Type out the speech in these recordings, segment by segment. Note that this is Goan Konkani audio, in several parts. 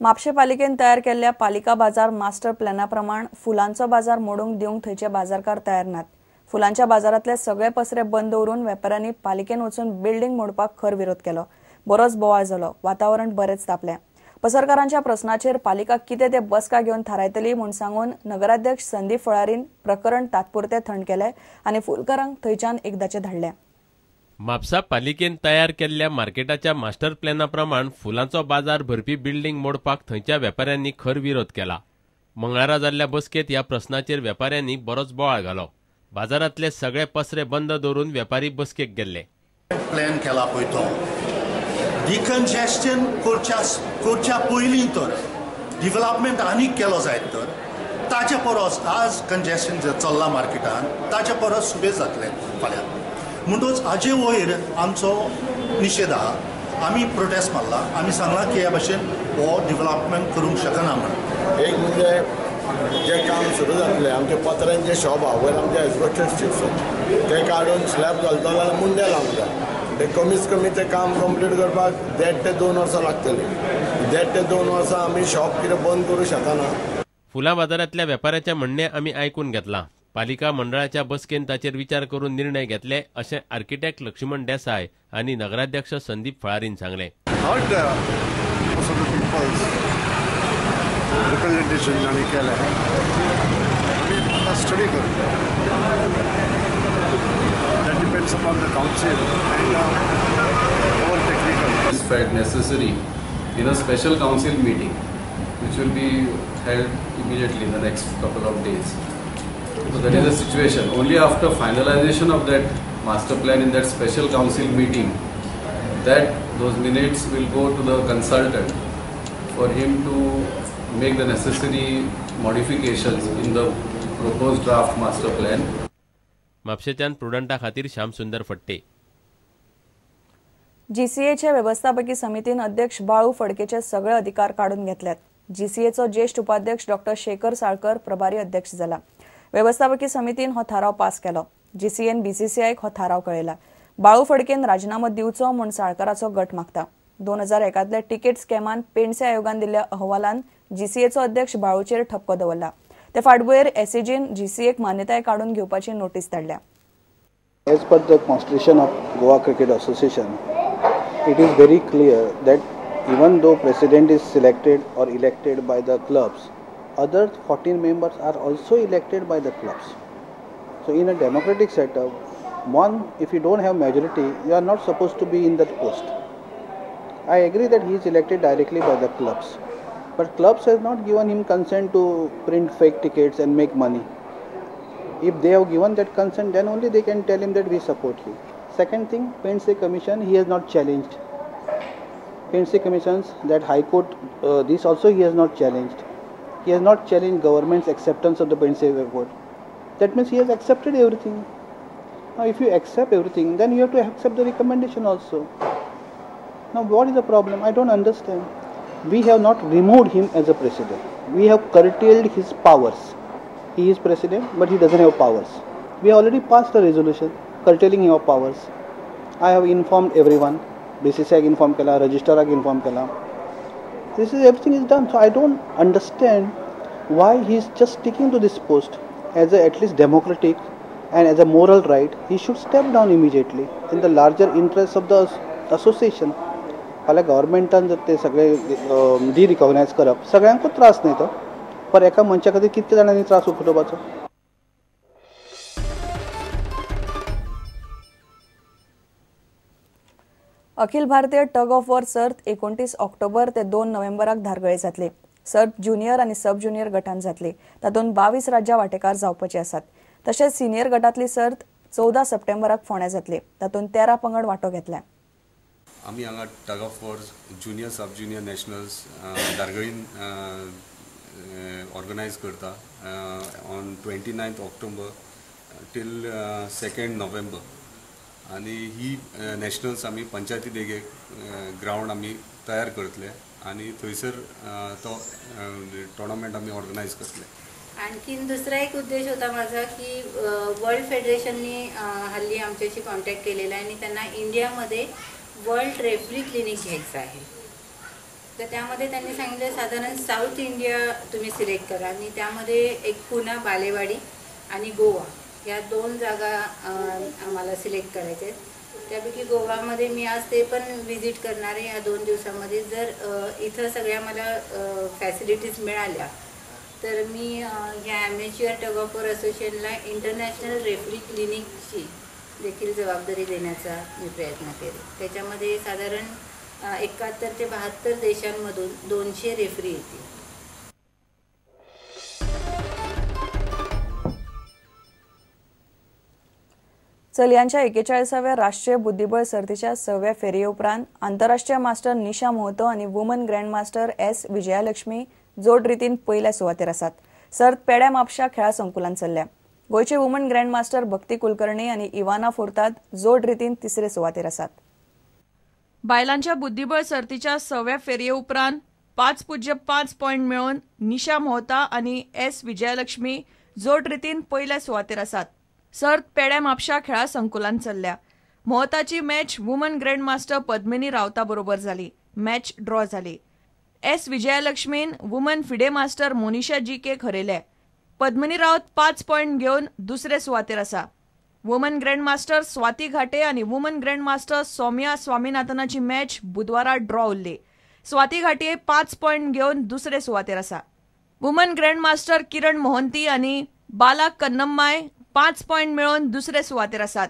म्हापशें पालिकेन तयार केल्ल्या पालिका बाजार मास्टर प्लॅना प्रमाण फुलांचो बाजार मोडूंक दिवंक थंयचे बाजारकार तयार नात। फुलांच्या बाजारांतले सगळे पसरे बंद दवरून वेपाऱ्यांनी पालिकेन वचून बिल्डिंग मोडपाक खर विरोध केलो। बरोच बोवाळ जालो, वातावरण बरेंच तापलें। पसरकारांच्या प्रस्नाचेर पालिका कितें ते बसका घेवन थारायतली म्हूण सांगून नगराध्यक्ष संदीप फळारीन प्रकरण तात्पुरते थंड केलें आनी फुलकारांक थंयच्यान एकदाचें धाडलें। म्हापसा पालिकेन तयार केल्ल्या मार्केटाच्या मास्टर प्लॅना प्रमाण फुलांचो बाजार भरपी बिल्डिंग मोडपाक थंयच्या वेपाऱ्यांनी खर विरोध केला। मंगळारा जाल्ल्या बसकेंत ह्या प्रस्नाचेर वेपाऱ्यांनी बरोच बोवाळ घालो। बाजारांतले सगळे पसरे बंद दवरून वेपारी बसकेक गेल्ले। प्लॅन केला पळय तो डिकंजेस्टन करच्या पयलीं तर डिव्हलपमेंट आनीक केलो जायत तर ताचे परस आज कंजेस्टन जे चल्लां मार्केटान ताचे परस सुबेज जातलें फाल्यां। म्हणटच हाजे वयर आमचो निशेध आहा, आमी प्रोटेस्ट मारला, आमी सांगलां की ह्या भशेन हो डिव्हलपमेंट करूंक शकना म्हणून। एक म्हणजे जे काम सुरू जातलें आमचे पत्र्यांचे शॉप आहा वयर आमचे एस्बेस्टस शिट्स ते काडून स्लॅब घालतलो जाल्यार मुंडे लावंक जाय। ते कमीत कमी ते काम कंप्लीट करपाक 1.5 ते 2 वर्सां लागतलीं। 1.5 ते 2 वर्सां आमी शॉप कितें बंद करूं शकना। फुलां बाजारांतल्या वेपाऱ्याचें म्हणणें आमी आयकून घेतलां। पालिका मंडळाच्या बसकेन ताचेर विचार करून निर्णय घेतले अशें आर्किटेक्ट लक्ष्मण देसाय आनी नगराध्यक्ष संदीप फळारीन सांगलें। Necessary in a special council meeting which will be held immediately in the next couple of days. So that is the situation. Only after finalization of that master plan in that special council meeting, that those minutes will go to the consultant for him to make the necessary modifications in the proposed draft master plan. म्हापशेच्यान प्रुडंटा खातीर श्याम सुंदर फट्टे। जीसीएचे वेवस्थापकी समितीन अध्यक्ष बाळू फडकेचे सगळे अधिकार काडून घेतल्यात। जीसीएचो ज्येष्ठ उपाध्यक्ष डॉक्टर शेखर साळकर प्रभारी अध्यक्ष जाला। वेवस्थापकी समितीन हो थाराव पास केलो। जीसीएन बीसीसीआयक हो थाराव कळयला। बाळू फडकेन राजीनामो दिवचो म्हूण साळकराचो गट मागता। 2001 तिकेट स्कॅमान पेंडसे आयोगान दिल्ल्या अहवालान जीसीएचो अध्यक्ष बाळूचेर ठपको दवरला। ते फाटभुंयेर एसएजीन जीसीएक मान्यताय काडून घेवपाची नोटीस धाडल्या। As per the constitution of Goa Cricket Association, it is very clear that even though president is selected or elected by the clubs, other 14 members are also elected by the clubs. So in a democratic setup, one, if you don't have majority, you are not supposed to be in that post. I agree that he is elected directly by the clubs, but clubs has not given him consent to print fake tickets and make money. If they have given that consent, then only they can tell him that we support you. Second thing, Pendse Commission, he has not challenged. Pendse Commissions, that High Court, this also he has not challenged. He has not challenged government's acceptance of the Pendse report. That means he has accepted everything. Now if you accept everything, then you have to accept the recommendation also. Now what is the problem? I don't understand. We have not removed him as a president. We have curtailed his powers. He is president, but he doesn't have powers. We have already passed a resolution curtailing him of powers. I have informed everyone. BCCI inform kela, registrar inform kela. This is everything is done. So I don't understand why he is just sticking to this post as a at least democratic and as a moral right. He should step down immediately in the larger interest of the association. फाल्यां गव्हर्मेंटान जर ते सगळे डिरिकॉग्नायज करप सगळ्यांकूच त्रास न्ही तो, पर एका मनशा खातीर कितल्या जाणांनी त्रास उखलपाचो। Akhil Bharatiya tug of war सर्त 29 ऑक्टोबर ते 2 नोव्हेंबराक धारगळे जातली। सर्त ज्युनियर आनी सब ज्युनियर गटान जातली। तातूंत 22 राज्यां वांटेकार जावपाची आसात। तशेंच सिनियर गटांतली सर्त 14 सप्टेंबराक फोंड्या जातली। तातूंत 13 पंगड वांटो घेतले। आमी हांगा tug of war junior sub junior nationals धारगळीन organise करता on 29 October till 2 November आनी ही नॅशनल्स आमी पंचायती देगे ग्रावंड आमी तयार करतले आनी थंयसर तो टोर्नामेंट आमी ऑर्गनायज करतले। आणखीन दुसरा एक उद्देश होता माझा की वर्ल्ड फेडरेशननी हल्ली आमच्याशी कॉन्टॅक्ट केलेला आहे आणि त्यांना इंडियामध्ये वर्ल्ड रेफरी क्लिनिक घ्यायचं आहे। तर त्यामध्ये त्यांनी सांगितलं साधारण साऊथ इंडिया तुम्ही सिलेक्ट करा आणि त्यामध्ये एक पुणा, बालेवाडी आणि गोवा या 2 जागा आम्हाला सिलेक्ट करायच्या आहेत. त्यापैकी गोवामध्ये मी आज ते पण व्हिजिट करणार आहे या 2 दिवसामध्ये. जर इथं सगळ्या मला फॅसिलिटीज मिळाल्या तर मी ह्या ॲमेच्युअर टग ऑफ वॉर असोसिएशनला इंटरनॅशनल रेफरी क्लिनिकची देखील जबाबदारी देण्याचा मी प्रयत्न केले. त्याच्यामध्ये साधारण 71 ते 72 देशांमधून 200 रेफरी येतील. चलयांच्या 41व्या राष्ट्रीय बुद्धिबळ सर्तीच्या 6व्या फेरये उपरांत आंतरराष्ट्रीय मास्टर निशा मोहतो आनी वुमन ग्रँडमास्टर एस विजयालक्ष्मी जोड रितीन पयल्या सुवातेर आसात. सर्त पेड्या म्हापशा खेळा संकुलान चल्ल्या. गोंयचे वुमन ग्रँडमास्टर भक्ती कुलकर्णी आनी इवाना फोर्ताद जोड रितीन तिसरे सुवातेर आसात. बायलांच्या बुद्धिबळ सर्तीच्या 6व्या फेरये उपरांत 5-5 पॉयंट मेळोवन निशा मोहता आनी एस विजयालक्ष्मी जोड रितीन पयल्या सुवातेर आसात. सर्त पेड्या म्हापशा खेळा संकुलान चल्ल्या. मोहताची मॅच वुमन ग्रँडमास्टर पद्मिनी रावता बरोबर जाली. मॅच ड्रॉ जाली. एस विजयालक्ष्मीन woman FIDE master Monisha G K हरयले. पद्मिनी रावत 5 पॉयंट घेवन दुसरे सुवातेर आसा. वुमन ग्रँडमास्टर स्वाती घाटे आनी वुमन ग्रँडमास्टर सौम्या स्वामीनाथनाची मॅच बुधवारा ड्रॉ उरली. स्वाती घाटे 5 पॉयंट घेवन दुसरे सुवातेर आसा. वुमन ग्रँडमास्टर किरण मोहंती आनी बाला कन्नम्माय 5 पॉयंट मेळोवन दुसरे सुवातेर आसात.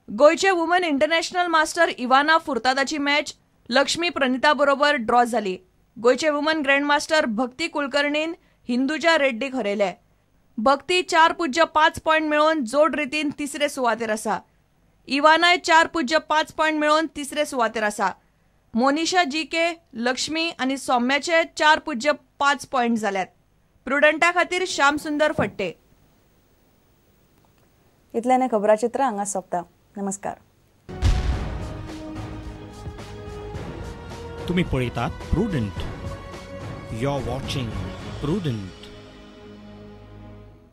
गोंयचे वुमन इंटरनॅशनल मास्टर इवाना फुर्तादाची मॅच लक्ष्मी प्रणिता बरोबर ड्रॉ जाली. गोंयचे वुमन ग्रँडमास्टर भक्ती कुलकर्णीन हिंदुजा रेड्डीक हरयले. भक्ती 4-5 पॉयंट मेळोवन जोड रितीन तिसरे सुवातेर आसा. इवानाय 4-5 पॉयंट मेळोवन तिसरे सुवातेर आसा. मोनिशा जी के, लक्ष्मी आनी सौम्याचे 4-5 पॉयंट जाल्यात. प्रुडंटा खातीर श्याम सुंदर फट्टे. इतल्याने खबराचित्र हांगा सोंपता. नमस्कार. तुम्ही पळयतात Prudent. You are watching Prudent.